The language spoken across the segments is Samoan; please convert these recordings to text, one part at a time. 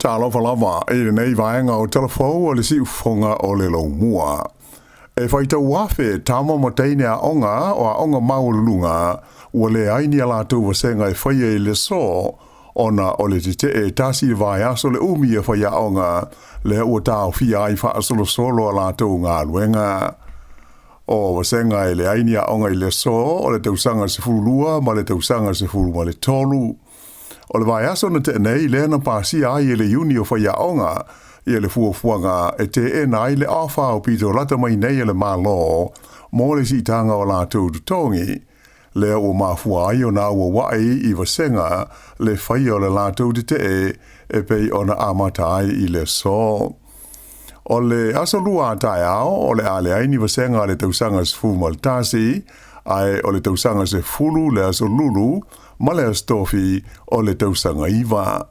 Talofa lava i lenei vaega o Tala Fou o le Siufofoga o le Lomua. E faitau afe tama ma teine aoga o aoga maualuluga ua leai ni a latou vasega e faia i le aso ona o le tetee tasi i le vaiaso le umi o faiaoga lea ua taofia ai faasolosolo a latou galuega. O vasega e leai ni aoga i le aso o le tausaga 12 ma le tausaga 13. O le vaiaso na tea nei lea na pasia ai e le Iuni o Faiaoga ia le fuafuaga e teena ai le ofa aupito lata mai nei a le Malo mo le siitaga o latou totogi, lea ua mafua ai ona auauai i vasega le faia o le latou tetee e pei ona amata ai i le aso. O le aso Lua a taeao o le a leai ni vasega a le tausaga 11, ae o le tausaga 10 le aso Lulu ma le Aso Tofi o le tausaga 9.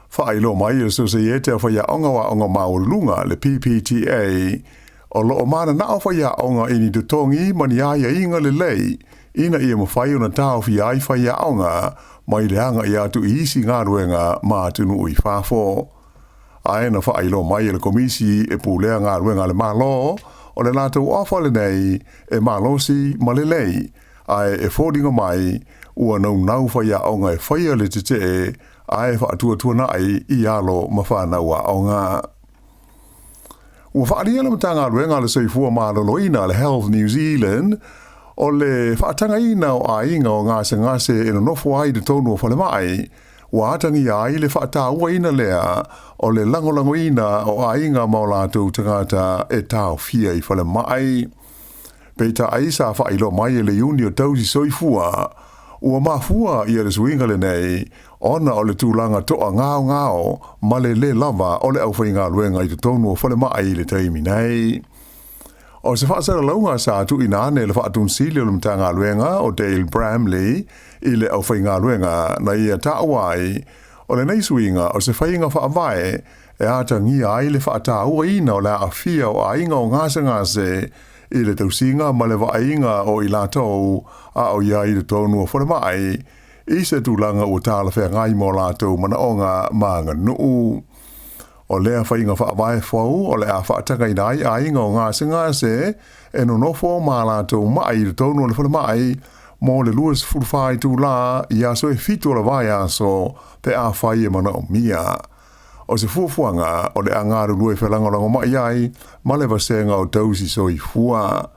Faailoa mai e le Sosaiete a Faiaoga o Aoga Maualuluga, le PPTA, o lo o mananao faiaoga i ni totogi ma ni aiaiga lelei ina ia mafai ona taofia ai faiaoga mai le agai atu i isi galuega ma atunuu i fafo. Ae na faailoa mai e le Komisi e Pulea Galuega a le Malo, o le latou ofa lenei e malosi ma lelei, ae e foliga mai ua naunau faiaoga e faia le tetee ae faatuatuanai i alo ma fanau aoga. Ua faaalia le Matagaluega a le Soifua Maloloina, le Health New Zealand, o le faatagaina o aiga o gasegase e nonofo ai i totonu o falemai, ua atagia ai le faatauaina lea o le lagolagoina o aiga ma o latou tagata e taofia i falemai. Peitai sa faailoa mai e le Iuni o Tausi Soifua, ua mafua ia le suiga lenei ona o le tulaga toagaogao ma le lē lava o le aufaigaluega i totonu o falemai i le taimi nei. O se faasalalauga sa tuuina ane e le Faatunsili o le Matagaluega o Dale Bramley i le aufaigaluega na ia taua ai, o lenei suiga o se faiga faavae e atagia ai le faatauaina o le aafia o aiga o gasegase i le tausiga ma le vaaiga o i latou a o i ai i totonu o falemai i se tulaga ua talafeagai ma o latou manaoga ma aganuu. O lea faiga faavae fou o le a faatagaina ai aiga o gasegase e nonofo ma latou mai i totonu o le falemai mo le 24 itulā i aso e 7 o le vaiaso pe afai e manaomia. O se fuafuaga o le a galulue felagolagomai ai ma le vasega o tausi soifua.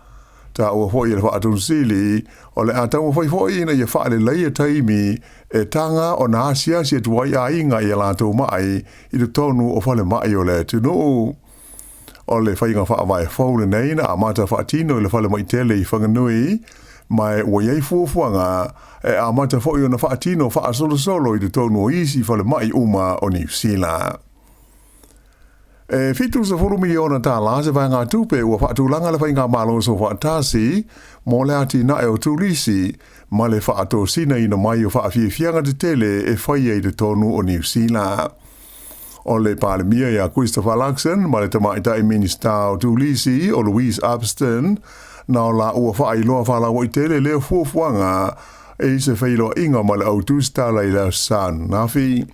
Taua foi e le Faatolusili, o le a taumafai foi ina ia faaleleia taimi e taga ona asiasi atu ai aiga i a latou ma'i i totonu o falemai o le atunuu. O le faiga faavae fou lenei na amata faatino i le falemai tele i Whanganui, ma ua i ai fuafuaga e amata foi ona faatino faasolosolo i totonu o isi falemai uma o Niu Sila. E $70 miliona tālā se vaegatupe ua faatulaga le Faigamalo Soofaatasi mo le atinae o turisi ma le faatosinaina mai o faafiafiaga tetele e faia i totonu o Niu Sila. O le Palemia ia Christopher Luxon ma le Tamaitai Minista o Turisi o Louise Upston na o la ua faailoa faalauaitele lea fuafuaga i se feiloaiga ma le au tusitala i le Aso Sa ananafi.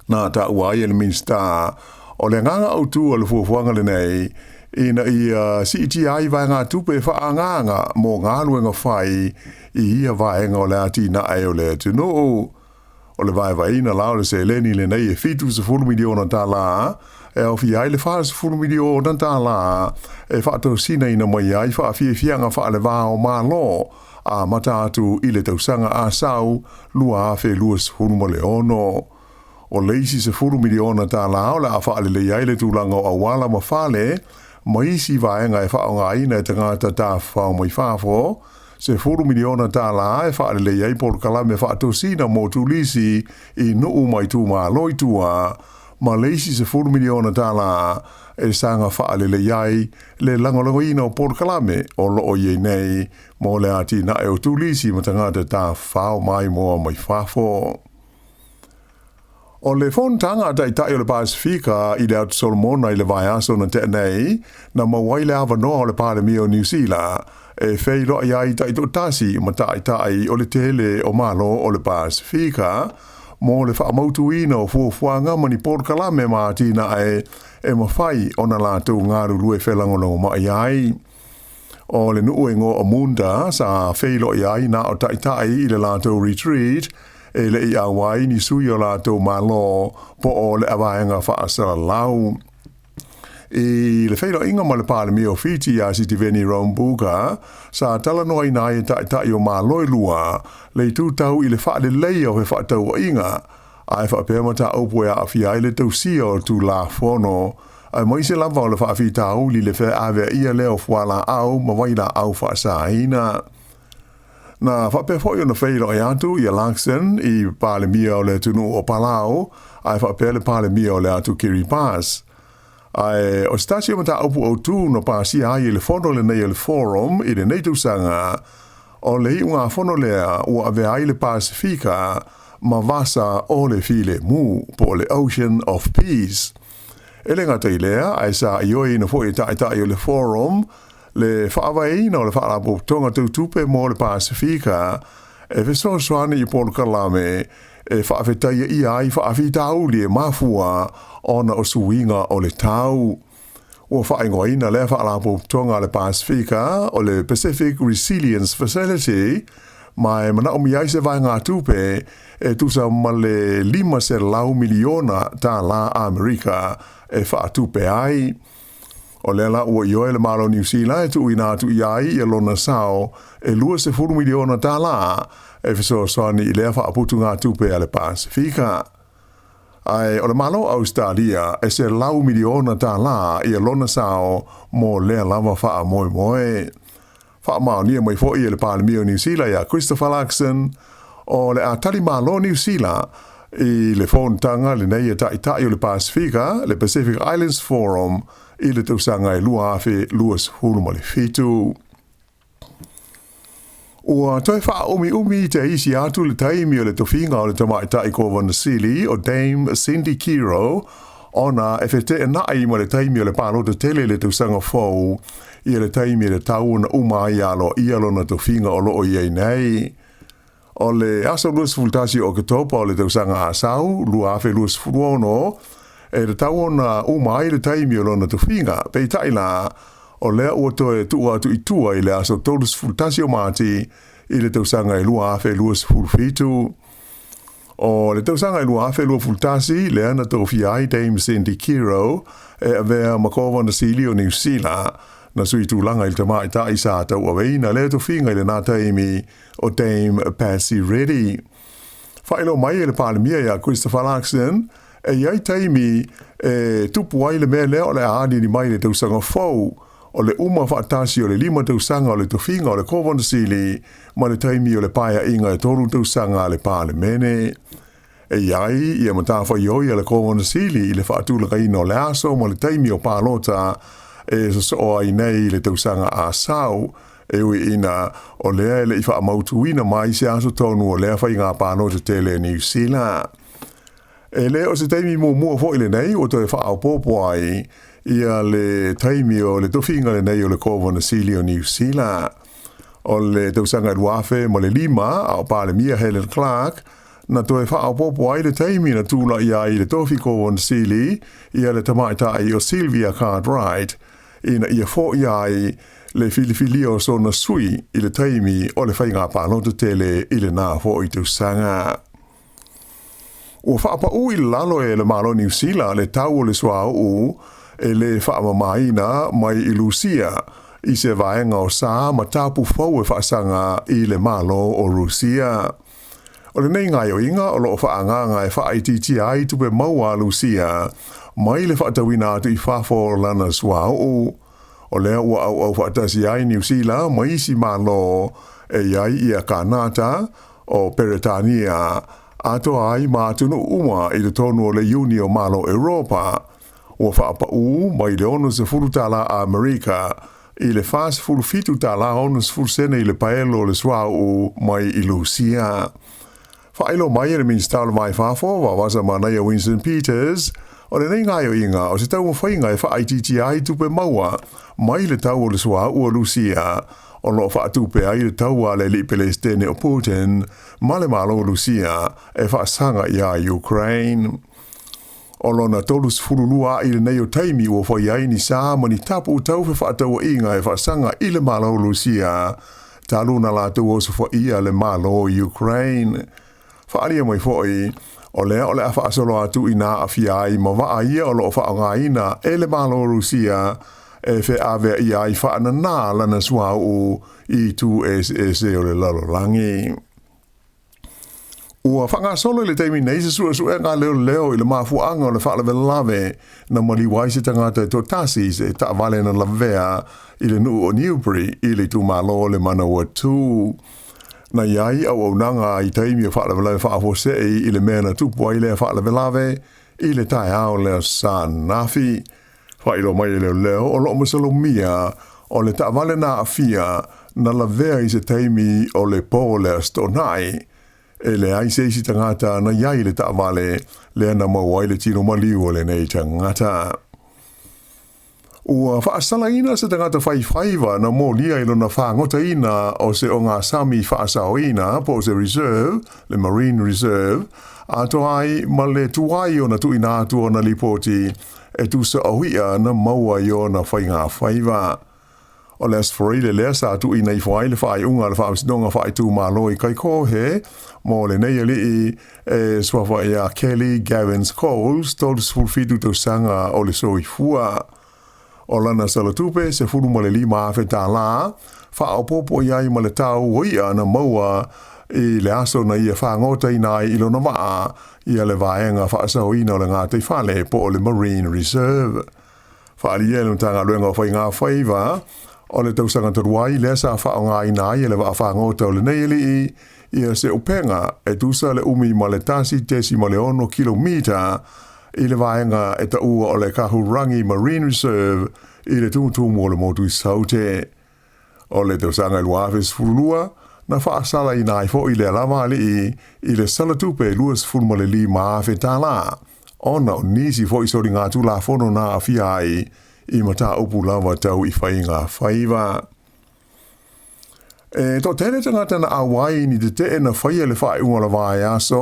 Na taua ai e le Minisita o le agaga autu o le fuafuaga lenei ina ia siitia ai vaegatupe e faaagaaga mo galuega fai i ia vaega o le atinae o le atunuu. O le vaevaeina la o le seleni lenei e $70 miliona tālā e aofia ai le $40 miliona tālā e faatosinaina mai ai faafiafiaga faaleva o Malo amata atu i le tausaga asau 2026. O le isi $10 miliona tālā o le a faalelei ai le tulaga o auala ma fale ma isi vaega e faaaogaina e tagata tafafao mai fafo, $10 miliona tālā e faalelei ai polokalame faatosina mo turisi i nuu ma itumalo i tua, ma le isi $10 miliona tālā e saga faalelei ai le lagolagoina o polokalame o loo i ai nei mo le atinae o turisi ma tagata tafafao maimoa mai fafo. O le fonotaga a Taitai o le Pasefika i le Atu Solomona i le vaiaso na tea nei, na maua ai le avanoa o le Palemia o Niu Sila e feiloai ai taitoatasi ma taitai o le tele o Malo o le Pasefika. mo le faamautuina o fuafuaga ma ni polokalame ma atinae e mafai ona latou galulue felagolagomai ai. O le nuu e igoa o Munda sa feiloai ai na o taitai i le latou retreat e le i auai ni sui o latou malo po o le vaega faasalalau. I le feiloaiga ma le Palemia o Fiti ia Sitiveni Rabuka, sa talanoaina ai e taitai o Malo e lua le itu tau i le faaleleia o fefaatauaiga ae faapea mataupu e aafia ai le tausia o Tulafono, aemaise lava o le faafitauli i le feaveaia lea o fualaau ma vailaau faasaina. Na faapea foi ona feiloai atu ia Luxon i Palemia o le atunuu o Palau ae faapea le Palemia o le atu Kiribati. Ae o se tasi o mataupu autu na pasia ai i le fono lenei o le Forum i lenei tausaga, o le iugafono lea ua avea ai le Pasefika ma Vasa o le Filemu, po o le Ocean of Peace. E le gata i lea, ae sa ioeina foi e taitai o le Forum le faavaeina o le Faalapotopotoga Tau Tupe mo le Pasefika e fesoasoani i polokalame e faafetaia ai faafitauli e mafua ona o suiga o le tau. Ua faaigoaina lea faalapotopotoga a le Pasefika o le Pacific Resilience Facility, ma e manaomia ai se vaegatupe e tusa ma le $500 miliona tālā Amerika e faatupe ai. O lea la ua ioe le Malo o Niu Sila e tuuina atu i ai ia lona sao e $20 miliona tālā e fesoasoani i lea faaputugatupe a le Pasefika. Ae o le Malo o Ausetalia e $100 miliona tālā ia lona sao mo lea lava faamoemoe. Faamaonia mai foi e le Palemia o Niu Sila ia Christopher Luxon, o le a tali malo Niu Sila i le fonotaga lenei a Taitai o le Pasefika, le Pacific Islands Forum, i le tausaga e 2027. Ua toe faaumiumi te isi atu le taimi o le tofiga o le tamaitai Kovana Sili o Dame Cindy Kiro ona e feteenai ma le taimi o le palota tele i le tausaga fou ia le taimi e tatau ona uma ai aloaia lona tofiga o loo i ai nei. O le aso 21 o Oketopa o le tausaga asau 2026 e tatau ona uma ai le taimi o lona tofiga, peitai la, o lea ua toe tuu atu i tua i le aso 31 o Mati i le tausaga e 2027. O le tausaga e 2021 lea na tofia ai Dame Cindy Kiro e avea ma Kovana Sili o Niu Sila, na sui tulaga i le tamaitai sa tauaveina lea tofiga i lena taimi o Dame Patsy Reddy. Faailoa mai e le Palemia ia Christopher Luxon, e i ai taimi e tupu ai le mea lea o le a aliali mai i le tausaga fou, o le uma faatasi o le 5 tausaga o le tofiga o le Kovana Sili ma le taimi o le paeaiga e 3 tausaga a le Palemene. E i ai ia matafaioi a le Kovana Sili i le faatulagaina o le aso ma le taimi o palota e sosoo ai nei i le tausaga a sau, e ui ina o lea e le i faamautuina mai se aso tonu o lea faiga palota tele e Niu Sila. E le o se taimi muamua foi lenei ua toe faaopoopo ai ia le taimi o le tofiga lenei o le Kovana Sili o Niu Sila. O le tausaga e 2005 a o Palemia Helen Clark na toe faaopoopo ai le taimi na tulai ai i le tofi Kovana Sili ia le tamaitai o Sylvia Cartwright ina ia foia ai le filifilia o sona sui i le taimi o le faiga palota tele i lena foi tausaga. Ua faapaū i lalo e le Malo o Niu Sila le tau o le suauu e lē faamamaina mai i Lusia i se vaega o sa ma tapu fou e faasaga i le Malo o Rusia. O lenei gaoioiga o loo faaagaaga e faaitiitia ai tupe maua a Lusia mai le faatauina atu i fafo o lana suauu. O lea ua auau faatasi ai Niu Sila ma isi Malo e i ai ia Kanata, o Peretania, atoa ai ma atunuu uma i totonu o le Iuni o Malo Europa. Ua faapaū mai le $60 Amerika i le $47.60 i le paelo o le suauu mai i Lusia. Faailoa mai e le Minisita o le Va i Fafo, Vaovaosa Manaia Winston Peters, o lenei gaoioiga o se taumafaiga e faaitiitia ai tupe maua mai le tau o le suauu o Lusia. o lo o faatupe ai le taua a le alii Pelesitene o Putin ma le Malo o Lusia e faasaga iā Ukraine. O lona 32 aʻi lenei o taimi ua fai ai ni sa ma ni tapu tau fefaatauaiga e faasaga i le Malo o Lusia talu ona latou osofaia le Malo o Ukraine. Faaalia mai foi, o lea o le a faasolo atu ina aafia ai ma vaa ia o lo o faaaogaina e le Malo o Rusia e feaveaia ai faananā lana suauu i itu eseese o le lalolagi. Ua faagasolo i le taimi nei se suesuega a leoleo i le mafuaaga o le faalavelave na maliu ai se tagata e toatasi i se taavale na lavea i le nuu o Newbury i le itumalo o le Manawatū. Na i ai auaunaga i taimi o faalavelave faafuasei i le mea na tupu ai lea faalavelave i le taeao le Aso Sa ananafi. Faailoa mai e leoleo o lo o masalomia o le taavale na aafia na lavea i se taimi o le po le Aso Toonai. E leai se isi tagata na i ai i le taavale lea na maua ai le tino maliu o lenei tagata. Ua faasalaina se tagata faifaiva na molia i lona fagotaina o se ogasami faasaoina po o se reserve, le Marine Reserve, atoa ai ma le tuai ona tuuina atu ona lipoti e tusa o i'a na maua i ona faigafaiva. O le Aso Faraile lea sa tuuina ifo ai le faaiuga a le Faamasinoga Faaitumalo i Kaikohe mo lenei alii e suafa ia Kelly Gavin Scholes, 37 tausaga o le soifua. O lana salatupe, $15,000 tālā, faaopoopo i ai ma le tau o i'a na maua i le aso na ia fagotaina ai i lona vaa ia le vaega faasaoina o le gataifale po o le Marine Reserve. Faaalia e le Matagaluega o Faiga Faiva o le tausaga talu ai lea sa faaaogaina ai e le vaafagota o lenei alii ia se upega e tusa le umi ma le 1.6 kilomita i le vaega e taua o le Kahurangi Marine Reserve i le tumutumu o le motu i Saute. O le tausaga e 2012, na faasalaina ai foi lea lava alii i le salatupe $25,000 tālā, ona o nisi foi soligatulafono na aafia ai i mataupu lava tau i faiga faiva. E toatele tagata na auai i ni tetee na faia i le faaiuga o le vaiaso,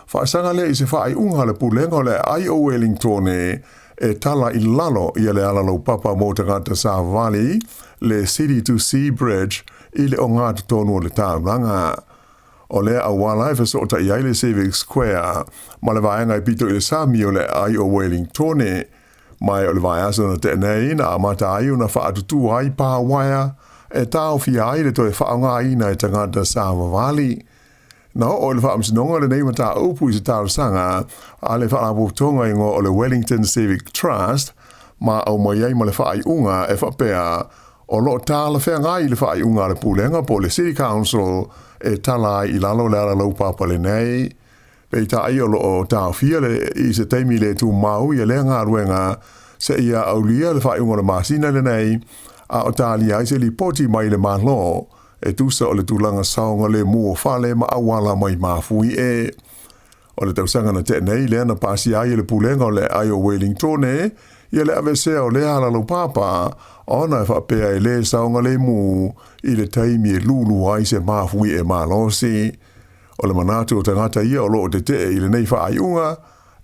faasaga lea i se faaiuga a le Pulega o le Aai o Uelingtone e tala i lalo ia le ala laupapa mo tagata savali, le City to Sea Bridge, i le ogatotonu o le taulaga. O lea auala e fesootai ai le Civic Square ma le vaega e pito i le sami o le aai o Wellingtone. Ma o le vaiaso na tea nei na amata ai ona faatutū ai pā waea e taofia ai le toe faaaogaina e tagata savavali. Na oo i le faamasinoga lenei mataupu i se talosaga a le Faalapotopotoga igoa o le Wellington Civic Trust ma aumai ai ma le faaiuga e faapea O lo o talafeagai le faaiuga a le Pulega po o le City Council e tala ai i lalo le ala laupapa lenei. Peitai o lo o taofia le i se taimi le tumau ia lea galuega seia aulia le faaiuga o le masina lenei, a o talia ai se lipoti mai le Malo e tusa o le tulaga saogalemu o fale ma auala mai mafuie. O le tausaga na tea nei lea na pasia ai e le Pulega o le Aai o Wellingtone ia le aveesea o lea ala laupapa ona e faapea e lē saogalemu i le taimi e lulu ai se mafuie malosi. O le manatu o tagata ia o lo o tetee i lenei faaiuga,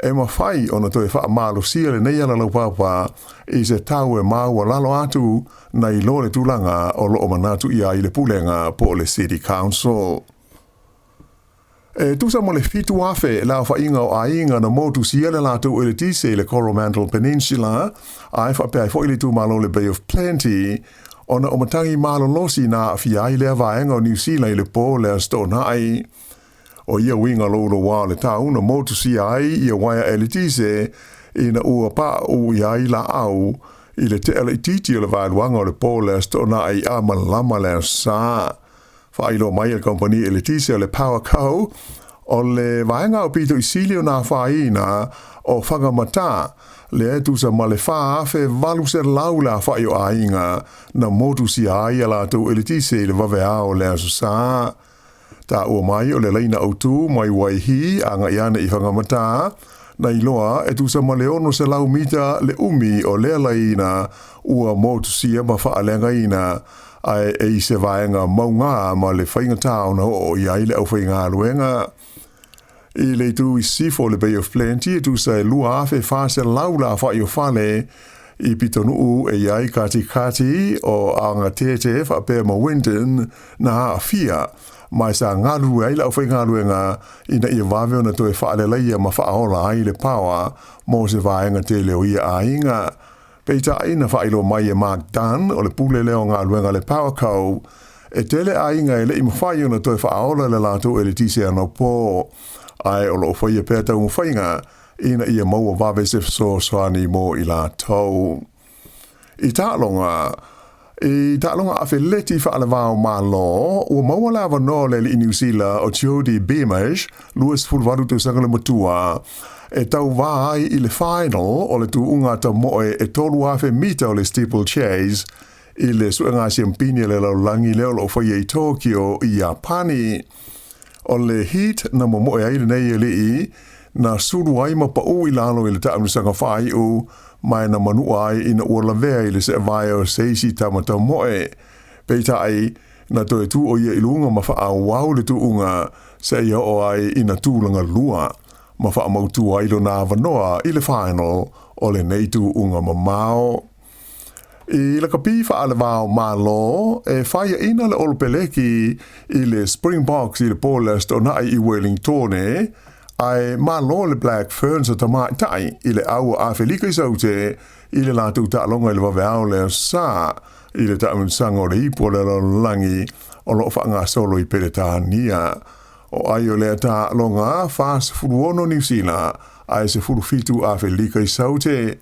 e mafai ona toe faamalosia lenei ala laupapa i se tau e maualalo atu nai lo le tulaga o lo o manatu i ai le Pulega po o le City Council. E tusa ma le 7,000 le aofaiga o aiga na motusia le latou eletise i le Coromandel Peninsula, a e faapea ai foi le itumalo o le Bay of Plenty, ona o matagi malolosi na aafia ai lea vaega o Niu Sila i le po le Aso Toonai. O ia uiga louloua o le tau na motusia ai ia uaea eletise ina ua paʻu i ai laau i le tea laitiiti o le vaeluaga o le po le Aso Toonai a malama le Aso Sa. Faailoa mai e le kamupani eletise o le Powerco, o le vaega aupito i sili ona afaina o Whangamata, lea e tusa ma le 4,800 le aofai o aiga na motusia ai a latou eletise i le vaveao o le Aso Sa. Taua mai o le laina autu mai Waihī agai ane i Whangamata, na iloa e tusa ma le 600 mita le umi o lea laina ua motusia ma faaleagaina. Ae e i se vaega mauga ma le faigata ona oo i ai le aufaigaluega. I le itu i sisifo o le Bay of Plenty e tusa e 2,400 le aofai o fale i pitonuu e i ai Katikati o Aogatete faapea ma Winton na aafia ma e sa galulue ai le aufaigaluega ina ia vave ona toe faaleleia ma faaola ai le paoa mo se vaega tele o ia aiga. Peitai na faailoa mai e Mark Dunn o le pule lea o galuega a le Powerco, e tele aiga e le i mafai ona toe faaola le latou eletise anapo, ae o lo o faia pea taumafaiga ina ia maua vave se fesoasoani mo i latou. I taaloga, I taaloga afeleti faale-va o Malo, ua maua le avanoa o le alii Niu Sila o Jodie Beamish, 28 tausaga le matua, e tauvā ai i le final o le tuuga tamoe e 3,000 mita o le steeplechase i le suega siampini a le lalolagi lea o lo o faia i Tokyo i Iapani. O le heat na momoe ai lenei alii, na sulu ai ma pau i lalo i le taamilosaga faaiu, ma e na manua ai ina ua lavea i le seevae o se isi tama tamoe. Peitai, na toe tu o ia i luga ma faaauau le tuuga seia oo ai ina tulaga lua, ma faamautu ai lona avanoa i le final o lenei tuuga mamao. I lakapi faale-va o Malo, e faiaina le Olopeleki i le Springboks i le po o le Aso Toonai i Welingtone, ae malo le Black Ferns a tamaitai i le au a Afelika i Saute i le latou taaloga i le vaveao o le Aso Sa i le taamilosaga o le Ipu o le Lalolagi o lo o faagasolo i Peretania. O ai o lea taaloga, 46 Niu Sila ae 17 Afelika i Saute.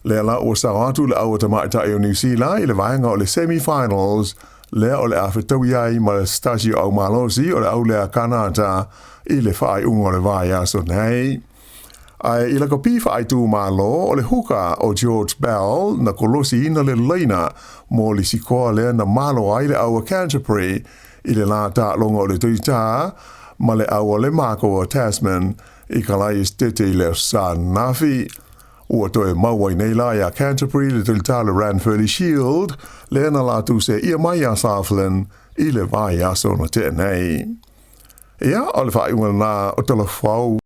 Lea la ua sao atu le au a tamaitai o Niu Sila i le vaega o le semi-finals, lea o le a fetaui ai ma se tasi o au malosi o le au lea Kanata i le faaiuga o le vaiaso nei. Ae i lakapi faaitumalo o le huka o George Bell na kolosiina le laina mo le sikoa lea na malo ai le au a Canterbury i le la taaloga o le Toitā ma le au a le Mako o Tasman i Kalaesetete i le Aso Sa ananafi. Ua toe mau ai nei la iā Canterbury le Toitā o le Ranfurly Shield lea na latou seia mai iā Southland i le vaiaso na tea nei. Ia, o le faaiuga lena o Talafou.